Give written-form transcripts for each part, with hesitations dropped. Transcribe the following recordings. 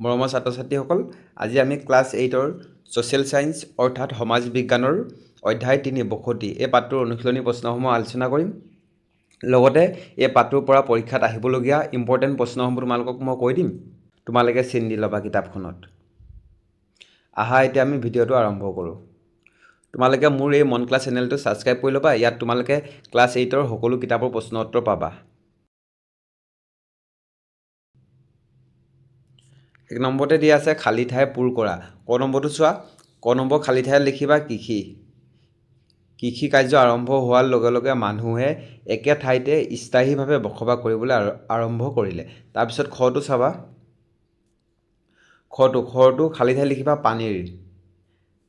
মৰমৰ ছাত্ৰ ছাত্ৰীসকল, আজি আমি ক্লাছ এইটৰ ছ'চিয়েল ছায়েন্স অৰ্থাৎ সমাজ বিজ্ঞানৰ অধ্যায় 3 বসতি এই পাঠটোৰ অনুশীলনী প্ৰশ্নসমূহ আলোচনা কৰিম। লগতে এই পাঠটোৰ পৰা পৰীক্ষাত আহিবলগীয়া ইম্পৰ্টেণ্ট প্ৰশ্নসমূহ তোমালোকক মই কৈ দিম, তোমালোকে চিন দি ল'বা কিতাপখনত। আহা, এতিয়া আমি ভিডিঅ'টো আৰম্ভ কৰোঁ। তোমালোকে মোৰ এই মন ক্লাছ চেনেলটো ছাবস্ক্ৰাইব কৰি ল'বা। ইয়াত তোমালোকে ক্লাছ এইটৰ সকলো কিতাপৰ প্ৰশ্ন উত্তৰ পাবা। 1 নম্বৰতে দিয়া আছে খালী ঠাই পূৰ কৰা। ক নম্বৰটো চোৱা, ক নম্বৰ খালী ঠাইত লিখিবা কৃষি। কৃষি কাৰ্য আৰম্ভ হোৱাৰ লগে লগে মানুহে একে ঠাইতে স্থায়ীভাৱে বসবাস কৰিবলৈ আৰম্ভ কৰিলে। তাৰপিছত খটো চাবা, খটো খালী ঠাইত লিখিবা পানীৰ।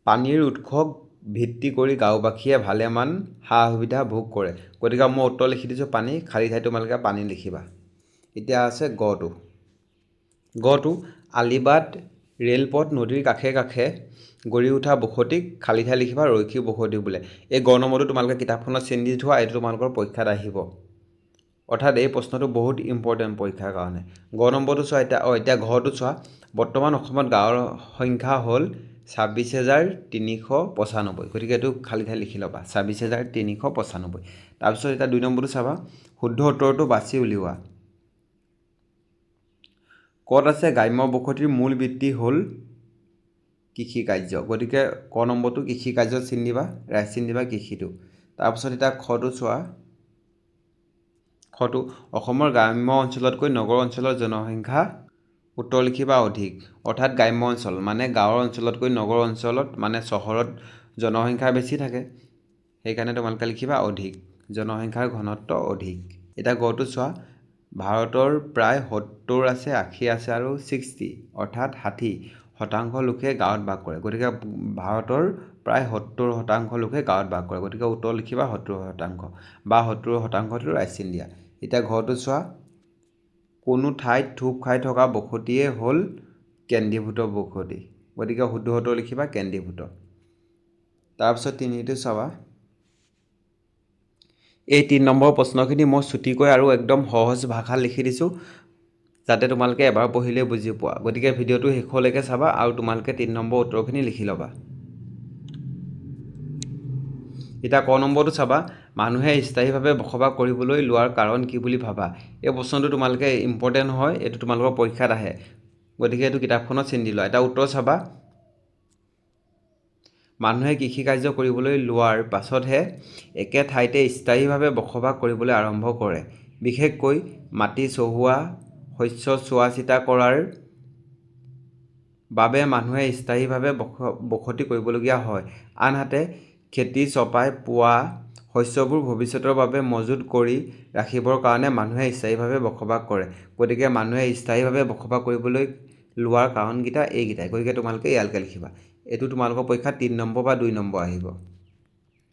পানীৰ উৎসক ভিত্তি কৰি গাঁওবাসীয়ে ভালেমান সা সুবিধা ভোগ কৰে। গতিকে মই উত্তৰ লিখি দিছোঁ পানী, খালী ঠাইত তোমালোকে পানী লিখিবা। এতিয়া আছে গটো, গটো আলিবাট ৰেলপথ নদীৰ কাষে কাষে গঢ়ি উঠা বসতিক খালী ঠাই লিখিবা ৰৈখিক বসতি বোলে। এই গ নম্বৰটো তোমালোকে কিতাপখনত চিন দি থোৱা, এইটো তোমালোকৰ পৰীক্ষাত আহিব। অৰ্থাৎ এই প্ৰশ্নটো বহুত ইম্পৰ্টেণ্ট পৰীক্ষাৰ কাৰণে। গ নম্বৰটো চোৱা এতিয়া, এতিয়া ঘৰটো চোৱা। বৰ্তমান অসমত গাঁৱৰ সংখ্যা হ'ল 26,395। গতিকে এইটো খালী ঠাই লিখি ল'বা 26,395। তাৰপিছত এতিয়া 2 নম্বৰটো চাবা, শুদ্ধ উত্তৰটো বাছি উলিওৱা। ক'ত আছে গ্ৰাম্য বসতিৰ মূল বৃত্তি হ'ল কৃষি কাৰ্য। গতিকে ক নম্বৰটো কৃষি কাৰ্য চিন দিবা, ৰাইট চিন দিবা কৃষিটো। তাৰপিছত এতিয়া খটো চোৱা, খটো অসমৰ গ্ৰাম্য অঞ্চলতকৈ নগৰ অঞ্চলৰ জনসংখ্যা উত্তৰ লিখিবা অধিক। অৰ্থাৎ গ্ৰাম্য অঞ্চল মানে গাঁৱৰ অঞ্চলতকৈ নগৰ অঞ্চলত মানে চহৰত জনসংখ্যা বেছি থাকে, সেইকাৰণে তোমালোকে লিখিবা অধিক, জনসংখ্যাৰ ঘনত্ব অধিক। এতিয়া গটো চোৱা, ভাৰতৰ প্ৰায় 70 আছে, 80 আছে আৰু 60 অৰ্থাৎ 60% লোকে গাঁৱত বাস কৰে। গতিকে ভাৰতৰ প্ৰায় 70% লোকে গাঁৱত বাস কৰে। গতিকে উত্তৰ লিখিবা 70% বা 70%টো ৰাইট চিন দিয়া। এতিয়া ঘৰটো চোৱা, কোনো ঠাইত থূপ খাই থকা বসতিয়ে হ'ল কেন্দ্ৰীভূত বসতি। গতিকে শুদ্ধ উত্তৰ লিখিবা কেন্দ্ৰীভূত। তাৰপিছত তিনিটো চাবা, এই 3 নম্বৰ প্ৰশ্নখিনি মই চুটিকৈ আৰু একদম সহজ ভাষাত লিখি দিছোঁ, যাতে তোমালোকে এবাৰ পঢ়িলেই বুজি পোৱা। গতিকে ভিডিঅ'টো শেষলৈকে চাবা আৰু তোমালোকে 3 নম্বৰ উত্তৰখিনি লিখি ল'বা। এতিয়া ক নম্বৰটো চাবা, মানুহে স্থায়ীভাৱে বসবাস কৰিবলৈ লোৱাৰ কাৰণ কি বুলি ভাবা? এই প্ৰশ্নটো তোমালোকে ইম্পৰ্টেণ্ট হয়, এইটো তোমালোকৰ পৰীক্ষাত আহে। গতিকে এইটো কিতাপখনত চিন দি লোৱা। এটা উত্তৰ চাবা, মানুহে কৃষি কাৰ্য কৰিবলৈ লোৱাৰ পাছতহে একে ঠাইতে স্থায়ীভাৱে বসবাস কৰিবলৈ আৰম্ভ কৰে। বিশেষকৈ মাটি চহোৱা, শস্য চোৱা চিতা কৰাৰ বাবে মানুহে স্থায়ীভাৱে বসতি কৰিবলগীয়া হয়। আনহাতে খেতি চপাই পোৱা শস্যবোৰ ভৱিষ্যতৰ বাবে মজুত কৰি ৰাখিবৰ কাৰণে মানুহে স্থায়ীভাৱে বসবাস কৰে। গতিকে মানুহে স্থায়ীভাৱে বসবাস কৰিবলৈ লোৱাৰ কাৰণকেইটা এইকেইটাই। গতিকে তোমালোকে ইয়ালৈকে লিখিবা। এইটো তোমালোকৰ পৰীক্ষাত 3 নম্বৰ বা 2 নম্বৰ আহিব।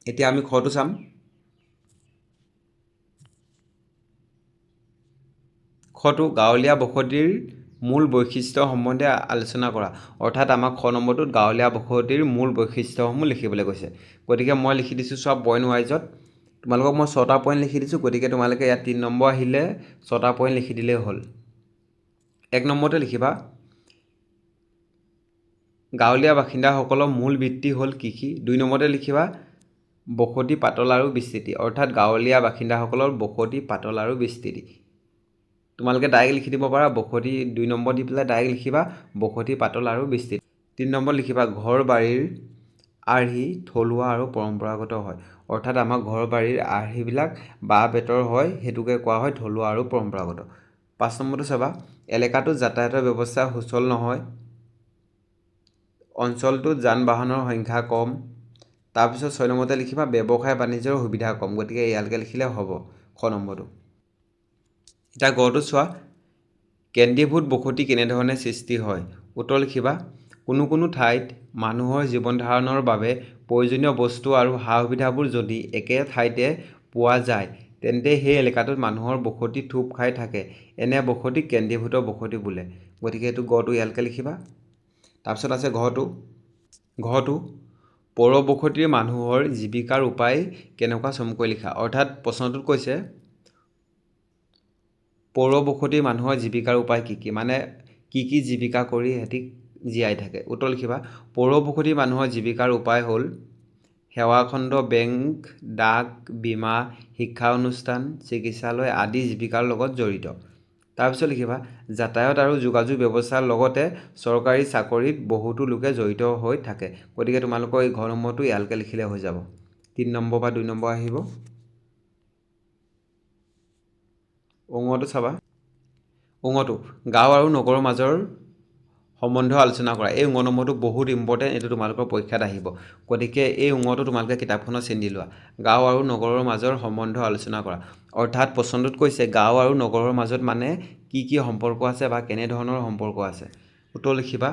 এতিয়া আমি খটো চাম। খটো গাঁৱলীয়া বসতিৰ মূল বৈশিষ্ট্য সম্বন্ধে আলোচনা কৰা। অৰ্থাৎ আমাক খ নম্বৰটোত গাঁৱলীয়া বসতিৰ মূল বৈশিষ্ট্যসমূহ লিখিবলৈ কৈছে। গতিকে মই লিখি দিছোঁ চোৱা পইণ্ট ৱাইজত। তোমালোকক মই 6টা পইণ্ট লিখি দিছোঁ। গতিকে তোমালোকে ইয়াত 3 নম্বৰ আহিলে 6টা পইণ্ট লিখি দিলেই হ'ল। 1 নম্বৰতে লিখিবা, গাঁৱলীয়া বাসিন্দাসকলৰ মূল বৃত্তি হ'ল কৃষি। 2 নম্বৰতে লিখিবা বসতি পাতল আৰু বিস্তৃতি। অৰ্থাৎ গাঁৱলীয়া বাসিন্দাসকলৰ বসতি পাতল আৰু বিস্তৃতি। তোমালোকে ডাইৰেক্ট লিখি দিব পাৰা বসতি, 2 নম্বৰ দি পেলাই ডাইৰেক্ট লিখিবা বসতি পাতল আৰু বিস্তৃতি। 3 নম্বৰ লিখিবা ঘৰ বাৰীৰ আৰ্হি থলুৱা আৰু পৰম্পৰাগত হয়। অৰ্থাৎ আমাৰ ঘৰ বাৰীৰ আৰ্হিবিলাক বাঁহ বেতৰ হয়, সেইটোকে কোৱা হয় থলুৱা আৰু পৰম্পৰাগত। 5 নম্বৰটো চাবা, এলেকাটোত যাতায়াতৰ ব্যৱস্থা সুচল নহয়, অঞ্চলটোত যান বাহনৰ সংখ্যা কম। তাৰপিছত 6 নম্বৰতে লিখিবা ব্যৱসায় বাণিজ্যৰ সুবিধা কম। গতিকে ইয়ালৈকে লিখিলে হ'ব খ নম্বৰটো। এতিয়া গটো চোৱা, কেন্দ্ৰীভূত বসতি কেনেধৰণে সৃষ্টি হয়? উত্তৰ লিখিবা, কোনো কোনো ঠাইত মানুহৰ জীৱন ধাৰণৰ বাবে প্ৰয়োজনীয় বস্তু আৰু সা সুবিধাবোৰ যদি একে ঠাইতে পোৱা যায়, তেন্তে সেই এলেকাটোত মানুহৰ বসতি থূপ খাই থাকে। এনে বসতিক কেন্দ্ৰীভূত বসতি বোলে। গতিকে এইটো গটো ইয়ালৈকে লিখিবা। তাৰপিছত আছে ঘটো, ঘটো পৌৰ বসতিৰ মানুহৰ জীৱিকাৰ উপায় কেনেকুৱা চমুকৈ লিখা। অৰ্থাৎ প্ৰশ্নটোত কৈছে পৌৰ বসতিৰ মানুহৰ জীৱিকাৰ উপায় কি কি, মানে কি কি জীৱিকা কৰি সিহঁতি জীয়াই থাকে। উত্তৰ লিখিবা, পৌৰ বসতি মানুহৰ জীৱিকাৰ উপায় হ'ল সেৱাখণ্ড, বেংক, ডাক, বীমা, শিক্ষা অনুষ্ঠান, চিকিৎসালয় আদি জীৱিকাৰ লগত জড়িত। তাৰপিছত লিখিবা, যাতায়াত আৰু যোগাযোগ ব্যৱস্থাৰ লগতে চৰকাৰী চাকৰিত বহুতো লোকে জড়িত হৈ থাকে। গতিকে তোমালোকৰ এই ঘ নম্বৰটো ইয়ালৈকে লিখিলে হৈ যাব। 3 নম্বৰ বা 2 নম্বৰ আহিব। অঙটো চাবা, অঙটো গাঁও আৰু নগৰৰ মাজৰ সম্বন্ধ আলোচনা কৰা। এই অঙ নম্বৰটো বহুত ইম্পৰ্টেণ্ট, এইটো তোমালোকৰ পৰীক্ষাত আহিব। গতিকে এই অঙটো তোমালোকে কিতাপখনত চিনি লোৱা। গাঁও আৰু নগৰৰ মাজৰ সম্বন্ধ আলোচনা কৰা, অৰ্থাৎ প্ৰশ্নটোত কৈছে গাঁও আৰু নগৰৰ মাজত মানে কি কি সম্পৰ্ক আছে বা কেনেধৰণৰ সম্পৰ্ক আছে। উত্তৰ লিখিবা,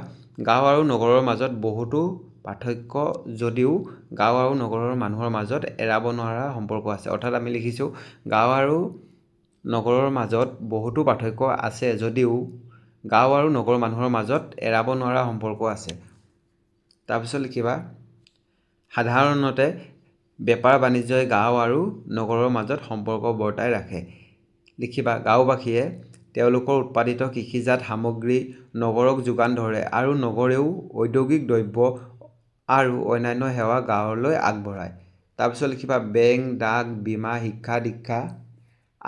গাঁও আৰু নগৰৰ মাজত বহুতো পাৰ্থক্য যদিও গাঁও আৰু নগৰৰ মানুহৰ মাজত এৰাব নোৱাৰা সম্পৰ্ক আছে। অৰ্থাৎ আমি লিখিছোঁ গাঁও আৰু নগৰৰ মাজত বহুতো পাৰ্থক্য আছে যদিও গাঁও আৰু নগৰৰ মানুহৰ মাজত এৰাব নোৱাৰা সম্পৰ্ক আছে। তাৰপিছত লিখিবা, সাধাৰণতে বেপাৰ বাণিজ্যই গাঁও আৰু নগৰৰ মাজত সম্পৰ্ক বৰ্তাই ৰাখে। লিখিবা, গাঁওবাসীয়ে তেওঁলোকৰ উৎপাদিত কৃষিজাত সামগ্ৰী নগৰক যোগান ধৰে আৰু নগৰেও ঔদ্যোগিক দ্ৰব্য আৰু অন্যান্য সেৱা গাঁৱলৈ আগবঢ়ায়। তাৰপিছত লিখিবা, বেংক, ডাক, বীমা, শিক্ষা দীক্ষা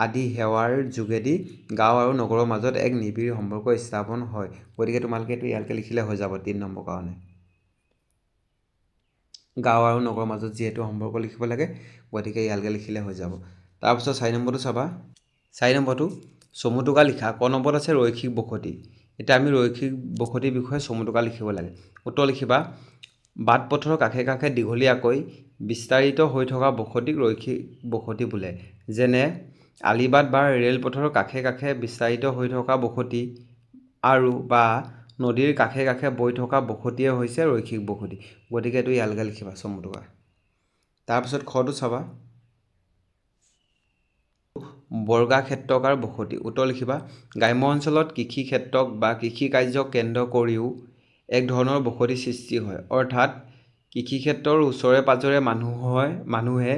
আদি সেৱাৰ যোগেদি গাঁও আৰু নগৰৰ মাজত এক নিবিড় সম্পৰ্ক স্থাপন হয়। গতিকে তোমালোকে এইটো ইয়ালৈকে লিখিলে হৈ যাব 3 নম্বৰ কাৰণে। গাঁও আৰু নগৰৰ মাজত যিহেতু সম্পৰ্ক লিখিব লাগে, গতিকে ইয়ালৈকে লিখিলে হৈ যাব। তাৰপিছত 4 নম্বৰটো চাবা। 4 নম্বৰটো চমুটোকা লিখা। ক নম্বৰত আছে ৰৈখিক বসতি। এতিয়া আমি ৰৈখিক বসতিৰ বিষয়ে চমুটোকা লিখিব লাগে। উত্তৰ লিখিবা, বাট পথৰ কাষে কাষে দীঘলীয়াকৈ বিস্তাৰিত হৈ থকা বসতিক ৰৈখিক বসতি বোলে। যেনে আলিবাট বা ৰেলপথৰ কাষে কাষে বিস্তাৰিত হৈ থকা বসতি আৰু বা নদীৰ কাষে কাষে বৈ থকা বসতিয়ে হৈছে ৰৈখিক বসতি। গতিকে এইটো ইয়ালৈকে লিখিবা চমুটোকা। তাৰপিছত খটো চাবা, বৰ্গাক্ষেত্ৰকাৰ বসতি। উত্তৰ লিখিবা, গ্ৰাম্য অঞ্চলত কৃষি ক্ষেত্ৰক বা কৃষি কাৰ্যক কেন্দ্ৰ কৰিও এক ধৰণৰ বসতি সৃষ্টি হয়। অৰ্থাৎ কৃষিক্ষেত্ৰৰ ওচৰে পাঁজৰে মানুহে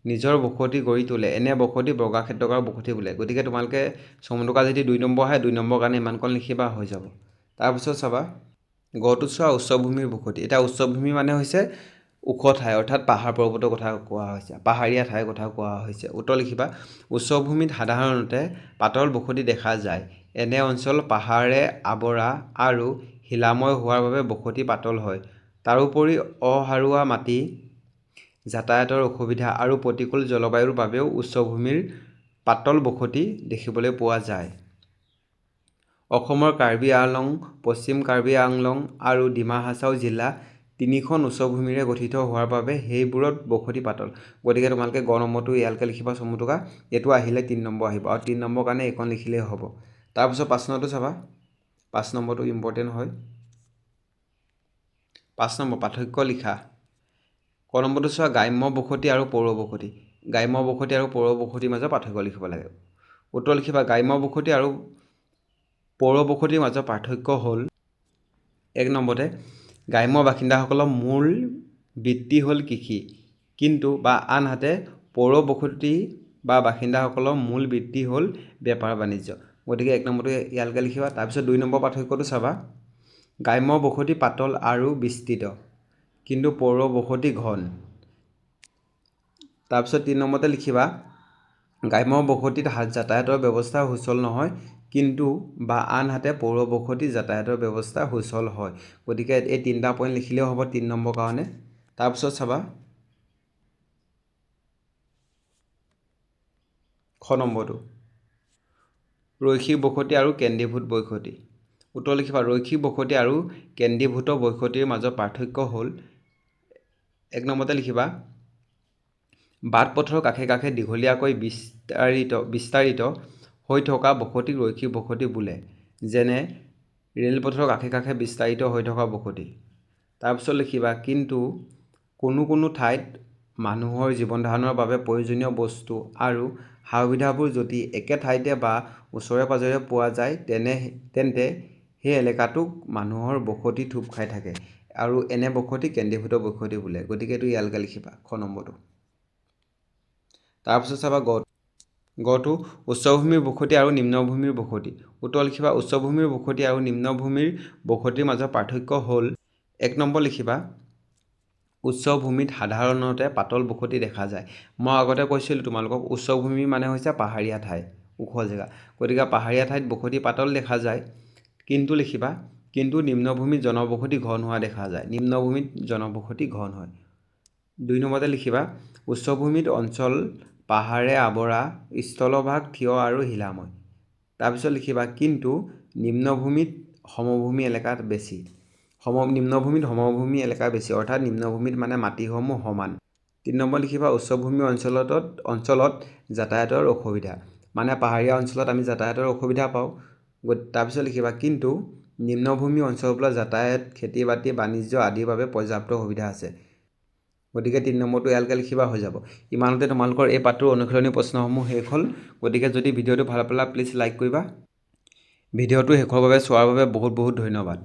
নিজৰ বসতি গঢ়ি তোলে। এনে বসতি বৰ্গাক্ষেত্ৰকাৰ বসতি বোলে। গতিকে তোমালোকে চমুটোকা যদি 2 নম্বৰ আহে, 2 নম্বৰ কাৰণে ইমানকণ লিখিবা হৈ যাব। তাৰপিছত চাবা গটো চোৱা, উচ্চভূমিৰ বসতি। এতিয়া উচ্চভূমি মানে হৈছে ওখ ঠাই, অৰ্থাৎ পাহাৰ পৰ্বতৰ কথা কোৱা হৈছে, পাহাৰীয়া ঠাইৰ কথা কোৱা হৈছে। উত্তৰ লিখিবা, উচ্চভূমিত সাধাৰণতে পাতল বসতি দেখা যায়। এনে অঞ্চল পাহাৰে আৱৰা আৰু শিলাময় হোৱাৰ বাবে বসতি পাতল হয়। তাৰোপৰি অসাৰুৱা মাটি, যাতায়াতৰ অসুবিধা আৰু প্ৰতিকূল জলবায়ুৰ বাবেও উচ্চভূমিৰ পাতল বসতি দেখিবলৈ পোৱা যায়। অসমৰ কাৰ্বি আংলং, পশ্চিম কাৰ্বি আংলং আৰু ডিমা হাছাও জিলা তিনিখন উচ্চভূমিৰে গঠিত হোৱাৰ বাবে সেইবোৰত বসতি পাতল। গতিকে তোমালোকে গ নম্বৰটো ইয়ালৈকে লিখিবা চমুটোকা। এইটো আহিলে 3 নম্বৰ আহিব আৰু 3 নম্বৰ কাৰণে এইখন লিখিলেই হ'ব। তাৰপিছত 5 নম্বৰটো চাবা। 5 নম্বৰটো ইম্পৰ্টেণ্ট হয়। 5 নম্বৰ পাৰ্থক্য লিখা। ক নম্বৰটো চোৱা, গ্ৰাম্য বসতি আৰু পৌৰ বসতি। গ্ৰাম্য বসতি আৰু পৌৰ বসতিৰ মাজৰ পাৰ্থক্য লিখিব লাগে। উত্তৰ লিখিবা, গ্ৰাম্য বসতি আৰু পৌৰ বসতিৰ মাজৰ পাৰ্থক্য হ'ল, 1 নম্বৰতে গ্ৰাম্য বাসিন্দাসকলৰ মূল বৃত্তি হ'ল কৃষি, কিন্তু বা আনহাতে পৌৰ বসতি বা বাসিন্দাসকলৰ মূল বৃত্তি হ'ল বেপাৰ বাণিজ্য। গতিকে 1 নম্বৰটো ইয়ালৈকে লিখিবা। তাৰপিছত 2 নম্বৰ পাৰ্থক্যটো চাবা, গ্ৰাম্য বসতি পাতল আৰু বিস্তৃত, কিন্তু পৌৰ বসতি ঘন। তাৰপিছত 3 নম্বৰতে লিখিবা, গ্ৰাম্য বসতিত যাতায়াতৰ ব্যৱস্থা সুচল নহয়, কিন্তু বা আনহাতে পৌৰ বসতি যাতায়াতৰ ব্যৱস্থা সুচল হয়। গতিকে এই 3টা পইণ্ট লিখিলেও হ'ব 3 নম্বৰ কাৰণে। তাৰপিছত চাবা খ নম্বৰটো, ৰৈখিক বসতি আৰু কেন্দ্ৰীভূত বসতি। উত্তৰ লিখিবা, ৰৈখিক বসতি আৰু কেন্দ্ৰীভূত বসতিৰ মাজৰ পাৰ্থক্য হ'ল, 1 নম্বৰতে লিখিবা, বাট পথৰ কাষে কাষে দীঘলীয়াকৈ বিস্তাৰিত হৈ থকা বসতিক ৰৈখিক বসতি বোলে। যেনে ৰেলপথৰ কাষে কাষে বিস্তাৰিত হৈ থকা বসতি। তাৰপিছত লিখিবা, কিন্তু কোনো কোনো ঠাইত মানুহৰ জীৱন ধাৰণৰ বাবে প্ৰয়োজনীয় বস্তু আৰু সা সুবিধাবোৰ যদি একে ঠাইতে বা ওচৰে পাঁজৰে পোৱা যায়, তেন্তে সেই এলেকাটোক মানুহৰ বসতি থূপ খাই থাকে আৰু এনে বসতি কেন্দ্ৰীভূত বসতি বোলে। গতিকে এইটো ইয়ালৈকে লিখিবা খ নম্বৰটো। তাৰপিছত চাবা গটো উচ্চভূমিৰ বসতি আৰু নিম্নভূমিৰ বসতি। উত্তৰ লিখিবা, উচ্চভূমিৰ বসতি আৰু নিম্নভূমিৰ বসতিৰ মাজৰ পাৰ্থক্য হ'ল, 1 নম্বৰ লিখিবা, উচ্চভূমিত সাধাৰণতে পাতল বসতি দেখা যায়। মই আগতে কৈছিলোঁ তোমালোকক, উচ্চভূমি মানে হৈছে পাহাৰীয়া ঠাই, ওখ জেগা। গতিকে পাহাৰীয়া ঠাইত বসতি পাতল দেখা যায়। কিন্তু লিখিবা, কিন্তু নিম্নভূমিত জনবসতি ঘন হোৱা দেখা যায়। নিম্নভূমিত জনবসতি ঘন হয়। 2 নম্বৰতে লিখিবা, উচ্চভূমিত অঞ্চল পাহাৰে আৱৰা, স্থলভাগ থিয় আৰু শিলাময়। তাৰপিছত লিখিবা, কিন্তু নিম্নভূমিত সমভূমি এলেকাত বেছি। নিম্নভূমিত সমভূমি এলেকা বেছি, অৰ্থাৎ নিম্নভূমিত মানে মাটিসমূহ সমান। 3 নম্বৰ লিখিবা, উচ্চভূমি অঞ্চলত যাতায়াতৰ অসুবিধা, মানে পাহাৰীয়া অঞ্চলত আমি যাতায়াতৰ অসুবিধা পাওঁ। তাৰপিছত লিখিবা, কিন্তু নিম্নভূমি অঞ্চলবোৰত যাতায়াত, খেতি বাতি, বাণিজ্য আদিৰ বাবে পৰ্যাপ্ত সুবিধা আছে। গতিকে 3 নম্বৰটো ইয়ালৈকে লিখিবা, হৈ যাব। ইমানতে তোমালোকৰ এই পাঠটোৰ অনুশীলনী প্ৰশ্নসমূহ শেষ হ'ল। গতিকে যদি ভিডিঅ'টো ভাল পালা, প্লিজ লাইক কৰিবা। ভিডিঅ'টো শেষৰ বাবে চোৱাৰ বাবে বহুত বহুত ধন্যবাদ।